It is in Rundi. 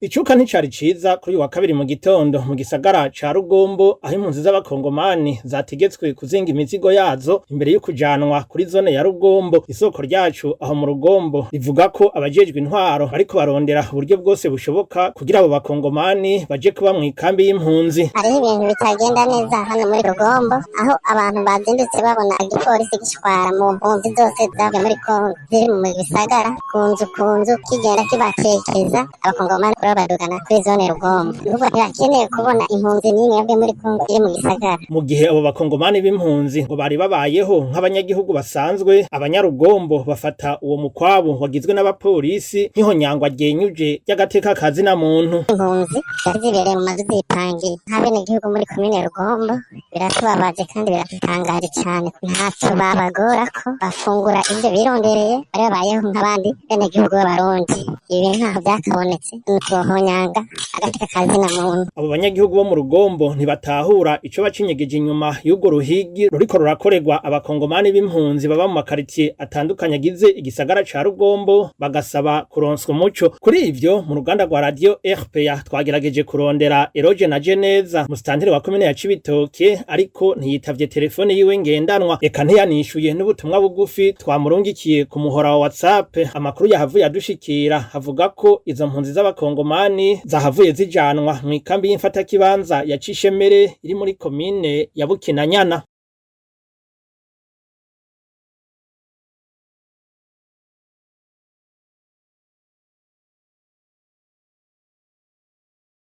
Icuka nticari ciza kuri uyu wa kabiri mu gitondo mu gisagara ca Rugombo, aho impunzi z'abakongomani zategetswe kuzinga imizigo yazo imbere yo kujanwa kuri zone ya Rugombo. Isoko ryacu aho mu Rugombo rivuga ko abajejwe intwaro bariko barondera uburyo bwose bushoboka kugira abo bakongomani baje kuba mw'ikambi y'impunzi. Hariho ibintu bitagenda neza hano muri Rugombo, aho abantu bazindutse babona igipolisi gishwara mu mpunzi zose zavuye muri Kongo ziri mu bisagara, ku nzu ku nzu, kigenda kibakekeza abakongomani badugana kuri zone Rugombo. Nukuvuga ntibakeneye kubona impunzi n'imwe yavuye muri Kongo iri mu gisagara. Mu gihe abo bakongomani b'impunzi ngo bari babayeho nk'abanyagihugu basanzwe, abanyarugombo bafata uwo mukwabu wagizwe n'abapolisi nk'ihonyangwa ryenyuje ry'agateka ka zina muntu. Impunzi zari zibereye mu mazu zipangiye nk'abenegihugu muri komine Rugombo, biratubabaje kandi biradutangaje cane. Ntaco babagorako, bafungura ivyo birondereye, bari babayeho nk'abandi benegihugu b'Abarundi. Ibi ntaho vyakabonetse, nutuhonyanga agateka ka zina muntu. Abo banyagihugu bo mu Rugombo ntibatahura ico bacinyegeje inyuma y'urwo ruhigi ruriko rurakorerwa abakongomani b'impunzi baba mu makaritiye atandukanye agize igisagara ca Rugombo, bagasaba kuronswa umuco. Kuri ivyo, mu ruganda rwa radio RPA twagerageje kurondera Eroge na Geneza, musitanteri wa komine ya Cibitoke, ariko ntiyitavye telefone yiwe ngendanwa, eka ntiyanishuye n'ubutumwa bugufi twamurungikiye ku muhora wa WhatsApp. Amakuru yahavuye adushikira havuga ko izo mpunzi z'abakongomani zahavuye zijanwa mw'ikambi y'imfatakibanza ya Cishemere iri muri komine ya Bukinanyana.